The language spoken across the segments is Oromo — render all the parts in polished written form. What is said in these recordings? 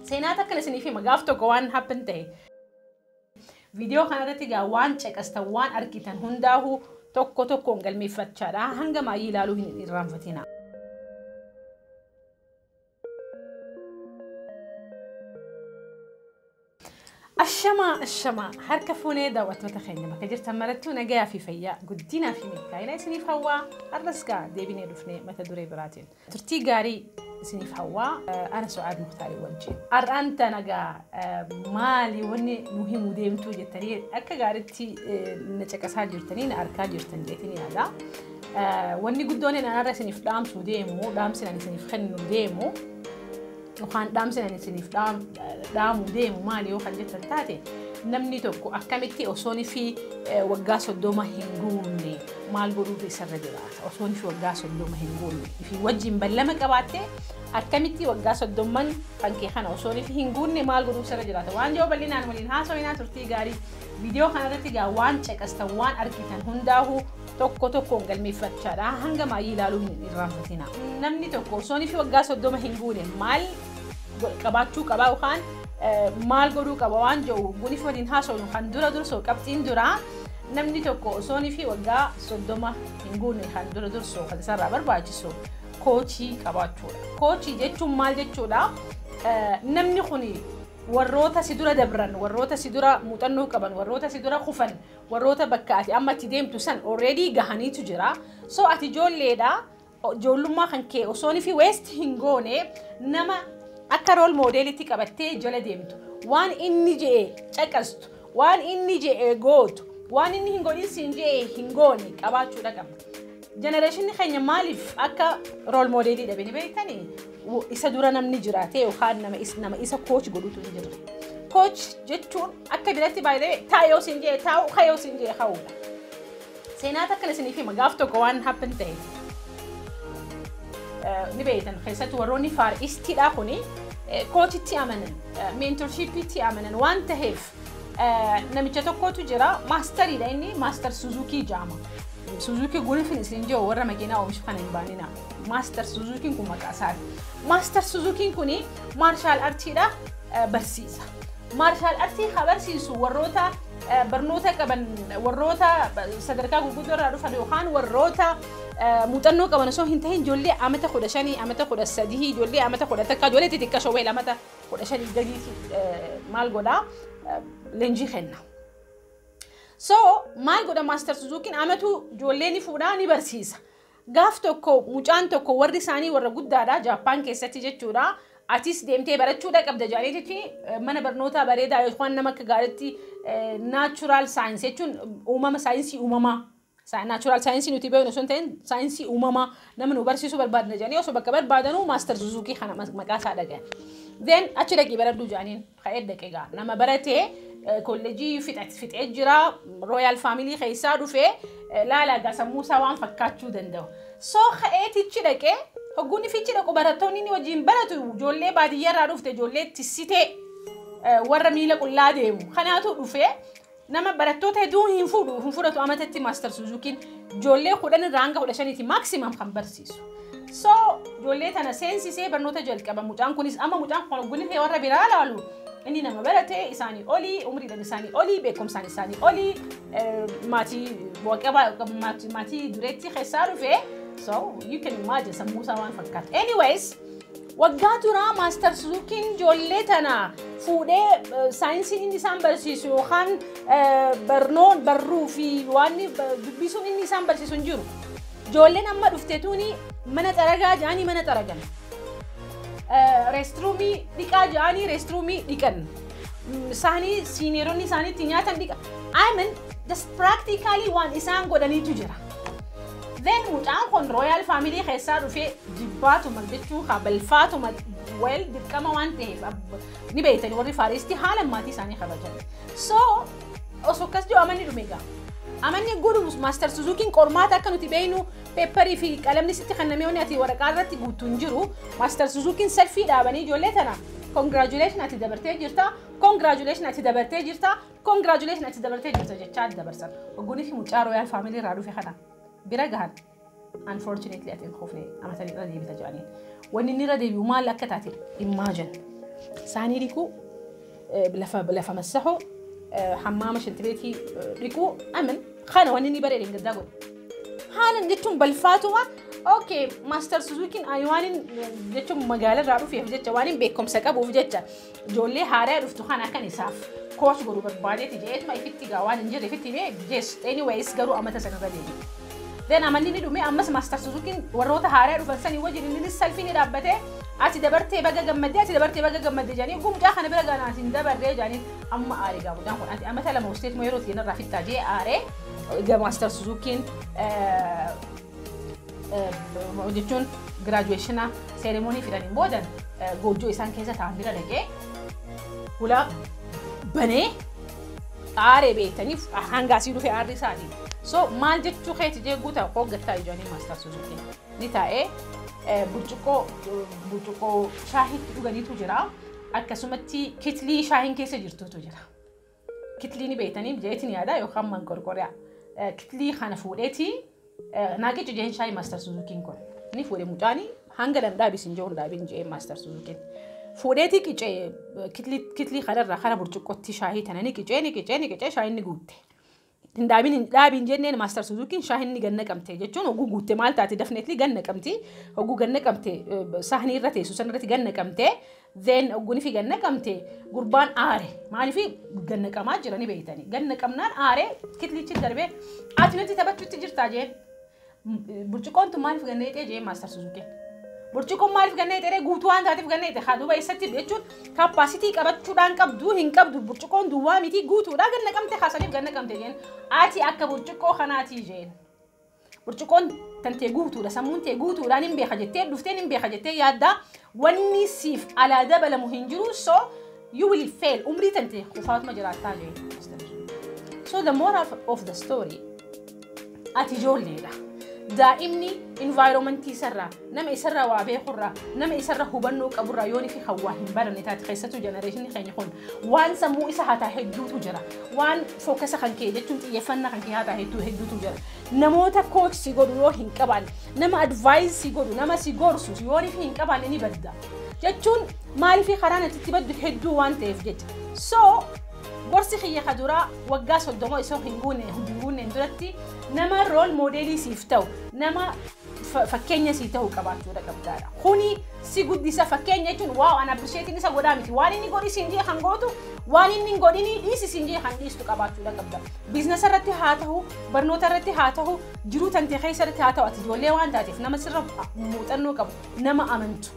Seenaa takkan isiniif hima gaaf tokko waan happen ta'e. Viidiyoo kanarratti egaa waan caqastan waan argitan hundaa'uu tokko tokkoon galmeeffachaadha. Hanga maayii ilaaluu hin irraanfatina. Ashamaa ashamaa harka fuunee daawwattoota keenya bakka jirtan marattuu nagayaa fi fayyaa guddinaa fi milkaa'ina isiniif hawwaa har'as gaa deebinee dhufnee mata duree biraatiin. Turtii gaarii isiniif hawwaa ana Su'aad Muhtaarii wajjin. Har'aan tana gaa maali wanni nu himuu deemtuu jettanii akka gaariitti na caqasaa jirtanii na argaa jirtan jeetiin yaada. Wanni guddoon inni har'a isiniif dhaamsuu deemu dhaamsi ani isiniif kennu deemu yookaan dhaamsi ani isiniif dhaamu deemu maali yoo kan jettan taate namni tokko akkamitti osoon fi waggaa 30 hin guunne maal godhuutu isarra jiraata osoon fi waggaa 30 hin guunne fi wajjin ballama qabaatte akkamitti waggaa 30 kan kee kana osoon fi hin guunne maal godhuutu isarra jiraata waan jiru bal'inaan waliin haasawinaa turtii gaarii viidiyoo kanarratti egaa waan caqastan waan argitan hundaa'uu tokko tokkoon galmeeffachaadha hanga maayii ilaaluu hin irraanfatina. Namni tokko osoon fi waggaa 30 hin guune maal qabaachuu qaba yookaan maal godhuu qaba waan jedhu guniif waliin haasawnu kan dura dursoo qabxiin duraa namni tokko osoon fi waggaa 30 hin guune kan dura dursoo kan isarraa barbaachisu koochii qabaachuudha. Koochii jechuun maal jechuudha? Namni kun warroota si dura dabran, warroota si dura muuxannoo qaban, warroota si dura kufan, warroota bakka ati amma itti deemtu san already gahaniitu jira. So ati ijoolleedha. Ijoollummaa kan kee osoon fi waste hin goone nama akka role modelitti qabattee jala deemtu. Waan inni je'e caqastu, waan inni je'e gootu, waan inni hin godhin siin je'e hin goone qabaachuudha qabda. Generationni keenya maaliif akka role modelii dhabe ni beektanii? Isa dura namni jiraate yookaan nama isa coach godhutu hin jirre. Coach jechuun akka biratti baay'ee taa'ee siin je'e taa'u, ka'ee siin je'e ka'uudha. Seenaa takkan isiniif hima gaaf tokko waan happen ta'e. Ni beektan keessattuu warroonni Far Eastiidha kuni coachitti amanan, mentorshipitti amanan waan ta'eef namicha tokkotu jira maasteriidha inni Master Suzuki jedhama. Suzuki gulfin isin jiru warra makiinaa oomishu kana hin baanina. Master Suzukiin kun maqaa isaati. Master Suzukiin kuni martial artiidha barsiisa. Martial artii haa barsiisu warroota barnoota qaban warroota sadarkaa gurguddoo irraa dhufan yookaan warroota muuxannoo qaban osoo hin tahin ijoollee amata 15, amata 13, ijoollee amata 11, ijoollee xixiqqaa wayii amata 15 gadiiti maal godhaa leenjii kenna. So maal godha Master Suzukiin amatu ijoollee ni fuudhaa ni barsiisa. Gaaf tokko mucaan tokko warri isaanii warra guddaadha Jaappaan keessatti jechuudha. Atis deemtee barachuudha qabda jedhaniiti mana barnootaa bareedaa yookaan nama akka gaariitti natural science jechuun uumama saayinsii uumamaa. Natural science nuti beeknu osoo hin ta'in saayinsii uumamaa nama nu barsiisuu barbaadna jedhanii osoo bakka barbaadanuu Master Suzuki kana maqaa isaa dhagayan. Then achi dhaqii baradhuu jedhaniin ka'ee dhaqee gaa nama baratee kolleejii fixee jira royal family keessaa dhufee laala gaa sammuu isaa waan fakkaachuu danda'u. So ka'eetichi dhaqee hogguun fiichi dhaqu barattoonni inni wajjin baratu ijoollee baadiyyaa irraa dhufte ijoollee tissitee warra miila qullaa deemu kanaatu dhufee nama barattoota hedduu hin fuudhu hin fudhatu amatatti Master Suzukiin ijoollee 10 irraa hanga 15 maximum kan barsiisu. So ijoollee tana seensisee barnoota jalqaba mucaan kunis amma mucaan kun hogguun warra biraa laalu inni nama barate isaanii olii umriidhaan isaanii olii beekumsaan isaanii olii maatii maatii dureetti keessaa dhufee. So you can imagine sammuu isaa waan fakkaatu. Anyways, waggaa duraa Master Suzukiin ijoollee tana fuudhee saayinsiin inni isaan barsiisu yookaan barnoon barruu fi waan dubbisuun inni isaan barsiisu hin jiru. Ijoolleen amma dhufte tuni mana xaragaa jedhanii mana xaragan. Restroomii dhiqaa jedhanii restroomii dhiqan. Isaanii senioronni isaanii itti nyaatan dhiqa. I mean, just practically waan isaan godhaniitu jira. Then mucaan kun royal family keessaa dhufee jibbaatuma jechuun haa balfaatuma well dirqama waan ta'eef ni beektani warri Far Eastii haala maatii isaanii kabajan. So osoo akkas jiru amanni dhume egaa. Amanni godhu Master Suzukiin qormaata akka nuti beeknu paperii fi qalamni sitti kennamee wanni ati waraqaa irratti guutuu hin jiru. Master Suzukiin selfii dhaabanii ijoollee tana congratulation ati dabartee jirta, congratulation ati dabartee jirta, congratulation ati dabartee jirta jechaa dabarsan. Hogguunii fi mucaa royal family irraa dhufe kana bira gahan unfortunately ati hin kufne amatanii irra deebita jedhaniin. Wanni inni irra deebi'u maal akka taate imagine. Saanii dhiquu, lafa massahuu, hammaama shintibeetii dhiquu amin kana wanni inni baree gaddaa godhe. Haalan jechuun balfaatuma. Okay, Master Suzukiin ani waan jechuun magaalaa irraa dhufeef jecha, waan beekumsa qabuuf jecha, ijoollee haaraa dhuftu kana akkan isaaf coach godhu barbaadeeti jeetuma ifitti gaa waan hin jirre ifitti himee. Yes, anyways, garuu amata sanarra deebi'e. Then amanni ni dhume. Ammas Master Suzukiin warroota haaraa dhufan sanii wajjin inni salfii ni dhaabbatee, "Ati dabartee baga gammaddee, ati dabartee baga gammaddee" jedhanii gumcaa kana bira ganaa hin dabarree jedhanii. Amma aaree gaa mucaan kun, "Ati amata 2 usteetuma yeroo ta'e irraa fixxaa" jee aaree. Egaa Master Suzukiin jechuun graduation ceremony fidaniin boodan goojjoo isaan keessa ta'an bira dhaqee hulaa banee aaree beektaniif hangaasii dhufe aarri isaati. So maal jechuu keeti jee guutaa hooggattaa ijoollee. Master Suzukiin ni taa'ee burcuqqoo shaahiitti dhuganiitu jira. Akkasumatti kitlii shaahiin keessa jirtutu jira. Kitlii ni beektanii jeetiin yaada yookaan manqorqoriyaa. Kitlii kana fuudheeti "Naaqicu" jeen shaayii Master Suzukiin kun. Ni fuudhe mucaanii hanga dandaabi sin jiru dhaabin jeen Master Suzukiin. Fuudheeti qicee kitlii kanarraa kara burcuqqootti shaayii tana ni qicee, ni qicee, ni qicee, shaayiin ni guutte. Hin dhaabin, hin dhaabiin jenneen Master Suzukiin. Shaayiin ni ganna qabte jechuun hogguu guutte maal taate? Definitely ganna qabti. Hogguu ganna qabte sahnii irra teessu san irratti ganna qabte. Then hogguun fi ganna qabte gurbaan aare. Maaliif ganna qamaa jira ni beeytani. Ganna qabnaan aare, kitlichi darbee, "Ati nuti taphachuutti jirtaa?" jeen. "Burcuqqoon tun maaliif ganna hixee?" jeen Master Suzukiin. Burcuqqoon maaliif ganna hixee? Guutuu waan taateef ganna hixe. Haa duuba eessatti jechuun capacity qabachuudhaan qabdu hin qabdu. Burcuqqoon duwwaa miti, guutuudha, ganna qabte haasaniif ganna qabte jeen. "Ati akka burcuqqoo kanaatii" jeen. Burcuqqoon tantee guutuudha, sammuun tee guutuudhaan hin beeka jettee dhufteen hin beeka jettee yaaddaa, wanni siif alaa dabalamu hin jiru, so you will fail, umrii tantee kufaatuma jiraattaa jeen. So the moral of the story, ati ijoolleedha. Daa'imni environmentii isarraa, nama isarraa waa beekurraa, nama isarra hubannoo qaburraa yoon fi hawaa hin baranne taate, keessattuu generationni keenya kun waan sammuu isa hataa hedduutu jira. Waan focusa kan kee jechuun xiyyeeffannaa kan kee hataa hedduu hedduutu jira. Namoota coach si godhu yoo hin qabaanne, nama advise si godhu, nama si gorsu yoo fi hin qabaanne, ni badda. Jechuun maaliif karaan ati itti baddu hedduu waan ta'eef jecha. So gorsi kiyya ka duraa, waggaa 30 osoo hin guunneen duratti nama role modelii siif ta'u, nama fakkeenya siif ta'u qabaachuudha qabdaadha. Kuni si guddisa. Fakkeenya jechuun waa an appreciating isa godhaa miti. Waan inni godhi siin jee kan gootu, waan inni hin godhini dhiisi siin jee kan dhiistu qabaachuudha qabda. Businessa irratti haa ta'u, barnoota irratti haa ta'u, jiruu tantee keessa irratti haa ta'u, ati ijoollee waan taateef nama sirra muuxannoo qabu, nama amantu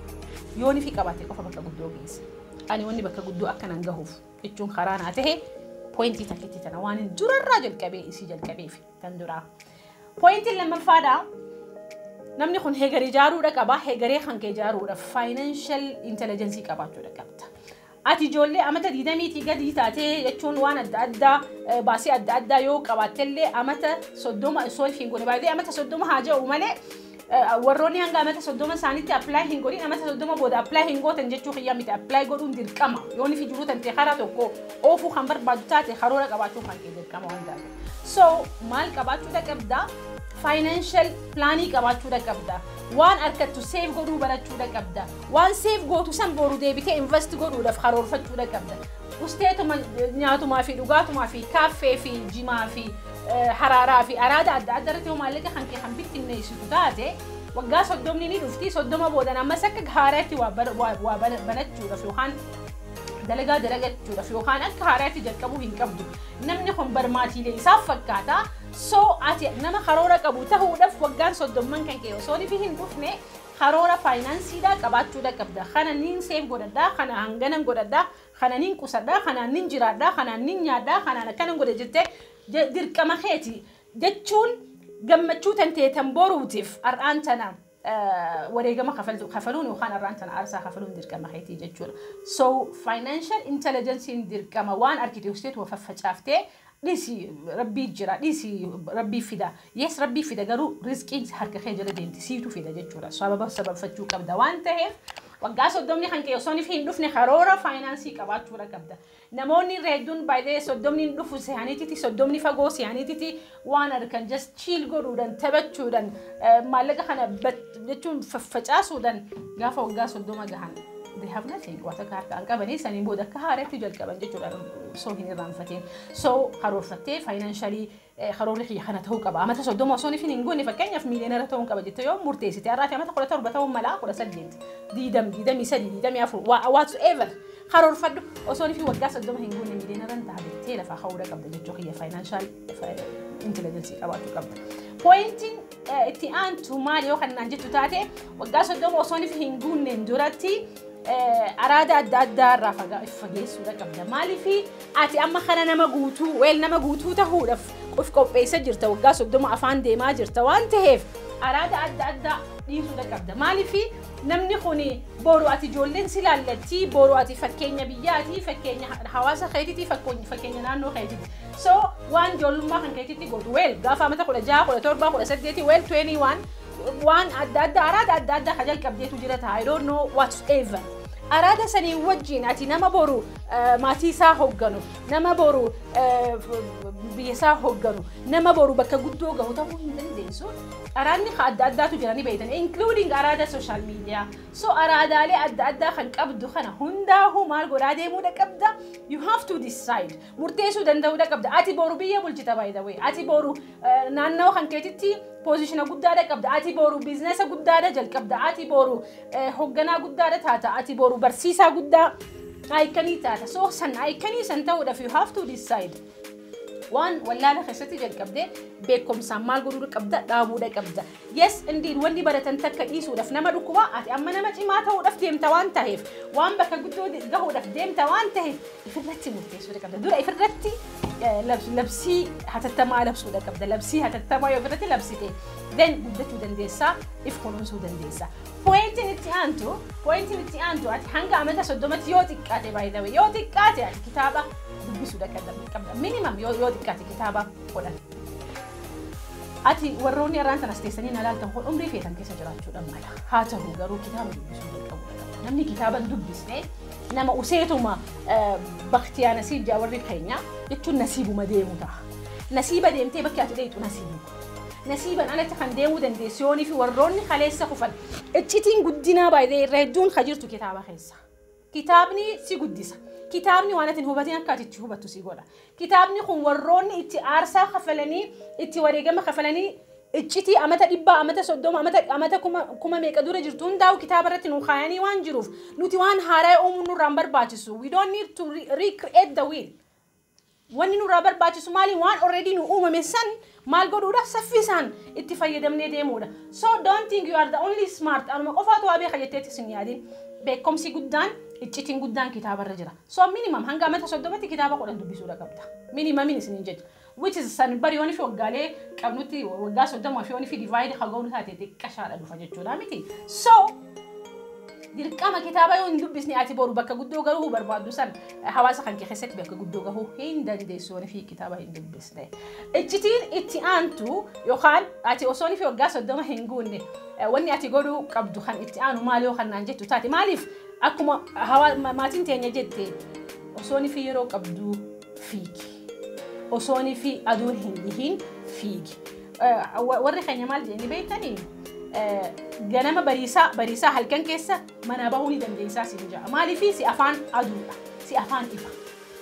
yooni fi qabaate qofa bakka guddoo geessa. Ani wanni bakka guddoo akkanan gahuuf jechuun karaa naa tahe pointii takkitti tana waan hin durarraa jalqabee isii jalqabeef tan duraa. Pointiin lammaffaadha. Namni kun hegaree ijaaruudha qaba. Hegaree kan kee ijaaruudha financial intelligence qabaachuudha qabda. Ati ijoollee amata 20tii gadi taatee jechuun waan adda addaa baasii adda addaa yoo qabaattellee, amata 30 osoo hin godhin, baay'ee amata 30 haa jedhu malee, warroonni hanga amata 30 isaaniitti apply hin godhin amata 30 booda apply hin gootan jechuu kiyyaa miti. Apply godhuun dirqama. Yoon fi jiruu tante karaa tokko oofuu kan barbaadu taate, karoora qabaachuu kan kee dirqama waan taate. So maal qabaachuudha qabda? Financial planii qabaachuudha qabda. Waan harkattu save godhuu barachuudha qabda. Waan save gootu san boru deebitee invest godhuudhaaf karoorfachuudha qabda. Usteetuma nyaatumaa fi dhugaatumaa fi kaaffee fi jimaa fi haraaraa fi araada adda adda irratti yoo maallaqa kan kee kan bittinneessitu taate, waggaa 30ni ni dhufti. 30 boodan ammas akka haaraatti waa banachuudhaaf yookaan dalagaa dalagachuudhaaf yookaan akka haaraatti jalqabuu hin qabdu. Namni kun barmaatiilee isaaf fakkaata. So ati nama karoora qabu ta'uudhaaf waggaan 30n kan kee osoo fi hin dhufne karoora financeiidhaa qabaachuudha qabda. Kana niin save godhadhaa, kana hanganan godhadhaa, kana niin qusadhaa, kanaan nin jiraadhaa, kanaan nin nyaadhaa, kanaan akkanan godhe jettee dirqama keeti jechuun gammachuu tantee tan boruutiif har'aan tana wareegama kafaluun yookaan har'aan tana aarsaa kafaluun dirqama keetii jechuudha. So financial intelligencein dirqama. Waan argite faffacaaftee, "Dhiisi, rabbii jira, dhiisi, rabbii fida." Yes, rabbii fida, garuu rizqiin harka kee jala deemti, siitu fida jechuudha. Sababa sababfachuu qabda waan ta'eef, waggaa 30ni kan kee osoo hin dhufne karoora financeii qabaachuudha qabda. Namoonni irra hedduun baay'ee 30ni hin dhufu se'aniititi, 30ni fagoo se'aniititi, waan harkan just chill godhuudhaan, taphachuudhaan, maallaqa kana jechuun faffacaasuudhaan gaafa waggaa 30 gahan They have nothing. Waa takka harkaan qabanii saniin booda akka haaraatti jalqaban jechuudha osoo hin irraanfatiin. So karoorfattee financially karoorri kiyya kana ta'uu qaba. Amata 30 osoo hin goone fakkeenyaaf miiliyoonara ta'uu qaba jettee yoo murteessite, har'aati amata 17 ta'uu mala, 18, 20, 23, 24, whatsoever karoorfadhu. Osoo fi waggaa 30 hin goone miiliyoonara ta'a jettee lafaa ka'uudha qabda jechuu kiyya. Financial intelligence qabaachuu qabda. Pointiin itti aantu maal yoo kan naan jettu taate, waggaa 30 osoo hin guunneen duratti araada adda addaa irraa fageessuudha qabda. Maaliif? Ati amma kana nama guutuu, well, nama guutuu ta'uudhaaf of qopheessa jirta, waggaa 30 afaan deemaa jirta waan ta'eef araada adda addaa dhiisuudha qabda. Maaliif? Namni kun boru ati ijoolleen si laallatti, boru ati fakkeenya biyyaati, fakkeenya hawaasa keetiiti, fakkeenya naannoo keetiiti. So waan ijoollummaa kan keetitti gootu, well, gaafa amata 16, 17, 18, well, 21, waan adda addaa, araada adda addaa ka jalqabdeetu jira ta'a. I don't know, whatsoever. Araada sanii wajjin ati nama boru maatii isaa hoogganu, nama boru biyya isaa hoogganu, nama boru bakka guddoo gahu ta'uu hin dandeessu. Araadni adda addaatu jiranii beektan, including araada social media. So araadaalee adda addaa kan qabdu kana hundaa'uu maal godhaa deemuudha qabda? You have to decide. Murteessuu danda'uudha qabda. Ati boru biyya bulchita, by the way. Ati boru naannawa kan keetitti position guddaadha qabda. Ati boru business guddaadha jalqabda. Ati boru hoogganaa guddaadha taata. Ati boru barsiisaa guddaa icon taata. So san icon san ta'uudhaaf you have to decide. Waan wallaala keessatti jalqabdee beekumsaan maal godhuu qabda? Dhaabuudha qabda. Yes, indeed, wanni baratan takka dhiisuudhaaf nama dhukkuba. Ati amma nama cimaa ta'uudhaaf deemta waan ta'eef, waan bakka guddoo gahuudhaaf deemta waan ta'eef, ifirratti murteessuudha qabda. Dura ifirratti labsii hatattamaa labsuudha qabda. Labsii hatattamaa yoo ifirratti labsite, then guddachuu dandeessaa, if kunuunsuu dandeessa. Pointiin itti aantu, ati hanga amata 30tti yoo xiqqaate, by the way, yoo xiqqaate ati kitaaba dubbisuudha qabda. Minimum yoo xiqqaate kitaaba 10. Ati warroonni irraan sanas teessanii na laaltan kun umrii feetan keessa jiraachuudhaan mala. Haa ta'u garuu kitaaba dubbisuu jalqabuudha qabda. Namni kitaaba hin dubbisne nama useetuma baktiyaa nasiib jaa warri keenya jechuun, nasiibuma deemu ta'a. Nasiiba deemtee bakki ati dheeyxu nasiibu. Nasiiban alatti kan deemuu dandeessu yoonii fi warroonni kaleessa kufan. Iccitiin guddinaa baay'ee irra hedduun ka jirtu kitaaba keessa. Kitaabni si guddisa. Kitaabni waan ati hin hubatin akka ati itti hubattu si godha. Kitaabni kun warroonni itti aarsaa kafalanii, itti wareegama kafalanii, iccitii amata 100, amata 30, amata kuma meeqa dura jirtu hundaa'u kitaaba irratti nu kaayanii waan jiruuf, nuti waan haaraa uumuun nurraan barbaachisu. We don't need to recreate the wheel. Wanni nurraa barbaachisu maali? Waan already nu uumame san maal godhuudha? Saffisaan itti fayyadamnee deemuudha. So don't think you are the only smart. Anuma qofaatu waa beeka jetteetti isin yaadin. Beekumsi guddaan, iccitiin guddaan kitaabarra jira. So minimum hanga amata 30tti kitaaba 10 dubbisuudha qabda. Minimumiin isiniin jecha. Which is san bari yooni fi waggaalee qabnutti waggaa 30 fi yooni fi divide hagoonu taate xiqqashaadha dhufa jechuudha miti. So dirqama kitaaba yoo hin dubbisne, ati boru bakka guddoo gahuu barbaaddu san, hawaasa kan kee keessatti bakka guddoo gahuu hin dandeessu yooni fi kitaaba hin dubbisne. Iccitiin itti aantu yookaan ati osoo fi waggaa 30 hin guunne wanni ati godhuu qabdu kan itti aanu maal yoo kan naan jettu taate, maaliif akkuma maatiin teenya jette, "Osoo fi yeroo qabdu fiigi. Osoo fi aduun hin dhihin fiigi." Warri keenya maal jedhanii beektanii? Ganama bariisaa bariisaa halkan keessa manaa bahuu ni dandeessaa siin ja'a. Maaliif? Si afaan aduudha. Si afaan ifa.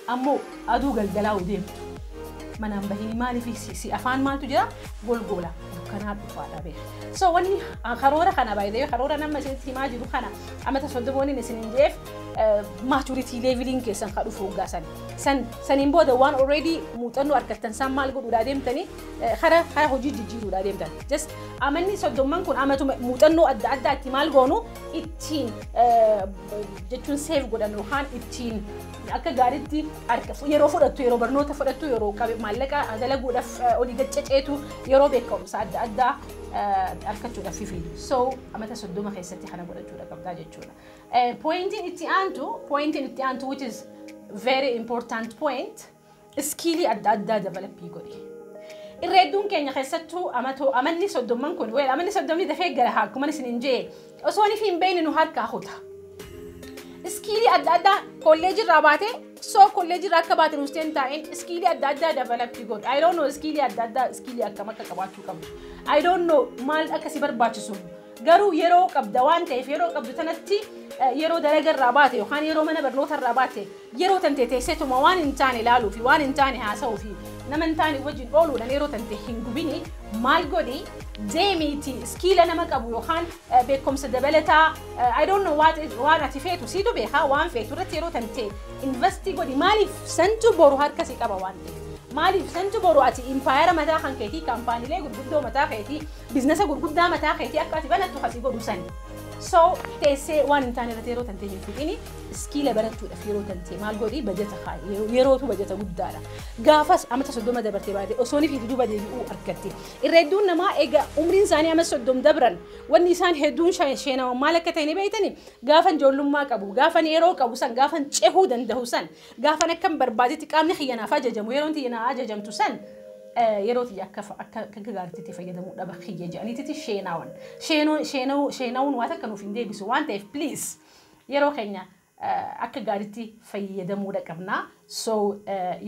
Ammoo aduu galgalaa deemtu. Manaan bahini. Maaliif? Si afaan maaltu jira? Golgola dukkanaa dhufaadha beeka. So wanni karoora kana, baay'ee karoora nama isinitti himaa jiru kana, amata 30 wanni isin hin jeef, maturity leveliin keessan ka dhufu waggaa san. Saniin booda waan already muuxannoo argattan san maal godhuudhaa deemtanii? Kara hojii jijjiiruudhaa deemtan. Just amanni 30n kun amatuma muuxannoo adda addaa itti maal goonu, ittiin jechuun save godhannu yookaan ittiin akka gaariitti yeroo fudhattu, yeroo barnoota fudhattu, yeroo maallaqa dalaguudhaaf olii gacceceetu, yeroo beekumsa adda addaa argachuudhaaf fidu. So amata 30 keessatti kana godhachuudha qabdaa jechuudha. Pointiin itti aantu, which is very important point, skill adda addaa develop godhi. Irra hedduun keenya keessattuu amanni 30n kun, well, amanni 30ni dafee gara akkuma isin hin jee osoo inni hin beekne nu harkaa kuta. Skill adda addaa kolleejii irraa baate, so kolleejii irraa akka baate nuusteen taa'in skill adda addaa develop godhu. I don't know skill adda addaa, skill akkam akka qabaachuu qabdu. I don't know maal akka si barbaachisu. Garuu yeroo qabda waan ta'eef, yeroo qabdu tanatti Yeroo dalagarraa baate yookaan yeroo mana barnootarraa baate, yeroo tante teesseetuma waan hin taane ilaaluu fi waan hin taane haasa'uu fi nama hin taane wajjin ooluudhaan yeroo tante hin gubini. Maal godhi? Deemiiti skill nama qabu yookaan beekumsa dabalataa, I don't know what, waan ati feetu siitu beekaa, waan feetu irratti yeroo tante invest godhi. Maaliif? Santu boru harka si qaba waan ta'eef. Maaliif? Santu boru ati empire mataa kan keetii, kaampaaniilee gurguddoo mataa keetii, business gurguddaa mataa keetii akka ati banattu kasii godhu sani. So teessee waan hin taane irratti yeroo tantee hin fixini. Skill barachuudhaaf yeroo tantee maal godhi? Bajata kaa'i. Yerootu bajata guddaadha. Gaafas amata 30 dabartee baate osoo ni fi duuba deebi'uu argatte. Irra hedduun namaa egaa umriin isaanii ama 30 dabran, wanni isaan hedduun sheenawan maal akka ta'e ni beektani? Gaafan ijoollummaa qabu, gaafan yeroo qabu san, gaafan cehuu danda'u san, gaafan akkam barbaadetti qaamni kiyyanaaf ajajamu, yeroon xiyyanaa ajajamtu san, yeroo xiyya akka gaariitti fayyadamuu dhaba kiyya jedhaniititi sheenaawan. Sheenaawun waan akka nuuf hin deebisu waan ta'eef, please, yeroo keenya akka gaariitti fayyadamuudha qabna. So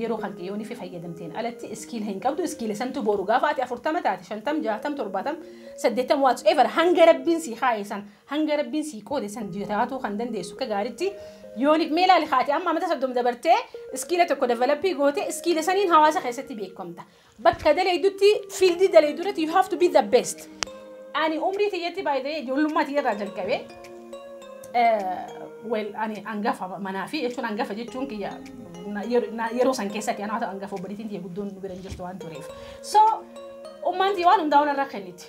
yeroo kan qiyyoonii fi fayyadamteen alatti skill hin qabdu. Skill santu boru gaafa ati 40 taate, 50, 60, 70, 80, whatsoever, hanga rabbiin sii kaaye san, hanga rabbiin sii qoode san jiraatuu kan dandeessu akka gaariitti yooni. Mee ilaali, haati amma amata 30 dabartee skill tokko develop goote, skill saniin hawaasa keessatti beekamta. Bakka daleeydutti, field daleeyduratti you have to be the best. Ani umrii tiyyatti baay'ee ijoollummaa tiyyarraa jalqabee, well, ani hangafa manaa fi jechuun, hangafa jechuun kiyya yeroo san keessatti anaa hangafa, obboleettiin tiyya guddoon nu bira hin jirtu waan tureef. So ummaan tiyya waan hundaa'uun irra kenniti.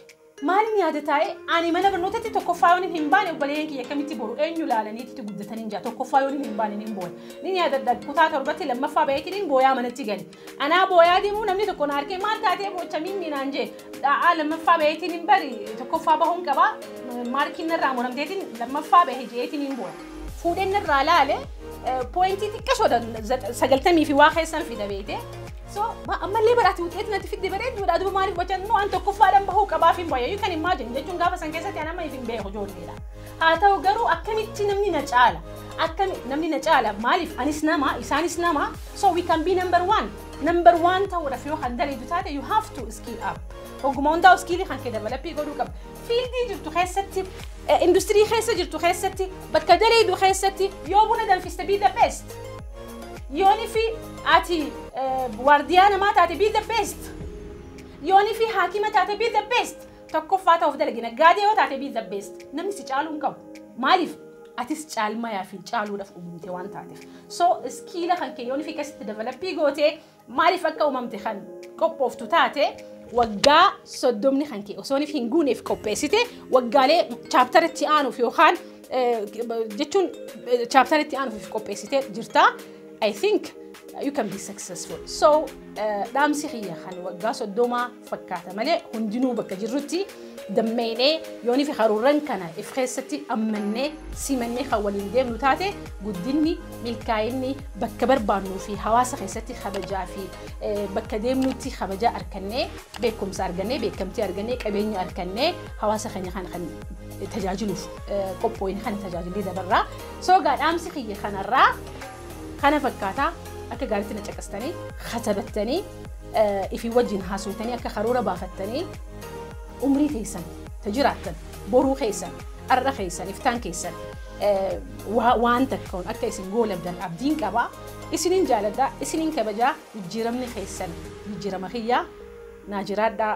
Maaliin yaada taa'e? Ani mana barnootatti tokkoffaa yoon hin baane, obboleeyyan kiyya akkamitti boru eenyu ilaalaniitti guddatanii jira? Tokkoffaa yoon hin baane hin booya. Ni yaadadha, kutaa torbatti lammaffaa baheetiin booyaa manatti gale. Anaa booyaa deemuu namni tokko na argee, "Maal taatee boocha miimmi?" naan jee. Dha'aa lammaffaa baheetiin hin bari, tokkoffaa bahuun qabaa, maarkiin narraa muramteetiin lammaffaa bahe jeetiin hin booya. Fuudheen irraa laale, point xiqqashoodha, 90 fi waa keessan fida beekte. So ammallee baraati wuxeet natti fidde bareedduudha, duuba maaliif gochan? No, an tokkoffaadhaan bahuu qabaaf hin boya. You can imagine, jechuun gaafa san keessatti an amma hin beeku, ijoolleedha. Haa ta'u garuu akkamitti namni na caala? Akkami namni na caala? Maaliif? Anis nama, isaanis nama, so we can be number one. Number one ta'uudhaaf yoo kan daleedu taate, you have to skill up. Ogummaa hundaa'u skill kan kee develop godhuu qaba. Field jirtu keessatti, industirii keessa jirtu keessatti, bakka daleedu keessatti, yoo buna danfiste, be the best. Yooni fi ati waardiyaa namaa taate, be the best. Yooni fi haakima taate, be the best. Tokkoffaa ta'uuf dalagi. Naggaadee yoo taate, be the best. Namni si caaluu hin qabu. Maaliif? Atis caalmayaa fi caaluudhaaf uumamte waan taateef. So skill kan kee yooni fi keessatti develop gootee, maaliif akka uumamte kan qophooftu taate, waggaa 30ni kan kee osoo hin guuneef qopheessite, waggaalee chapter itti aanuuf yookaan jechuun chapter itti aanuuf qopheessitee jirta. I think you can be successful. So dhaamsi kiyya kan waggaa 30 fakkaata malee, hundinuu bakka jirrutti dammeenee yoonii fi haruuran kana if keessatti ammannee simannee kan waliin deemnu taate, guddinni, milkaa'inni, bakka barbaannuu fi hawaasa keessatti kabajaa fi bakka deemnutti kabajaa argannee, beekumsa argannee, beekamtii argannee, qabeenya argannee, hawaasa keenya kana kan tajaajiluuf qophooyin kana tajaajillee dabarraa. So gaa dhaamsi kiyya kanarraa kana fakkaataa. Akka gaariitti na caqastanii, katabattanii, ifii wajjin haasofitanii, akka karoora baafattanii, umrii keessan ta jiraattan, boruu keessan, arra keessan, iftaan keessan waan takkoon akka isin goolabdan abdiin qabaa. Isiniin jaaladhaa, isiniin kabajaa. Jijjiiramni keessan jijjiirama kiyyaa. Naa jiraadhaa.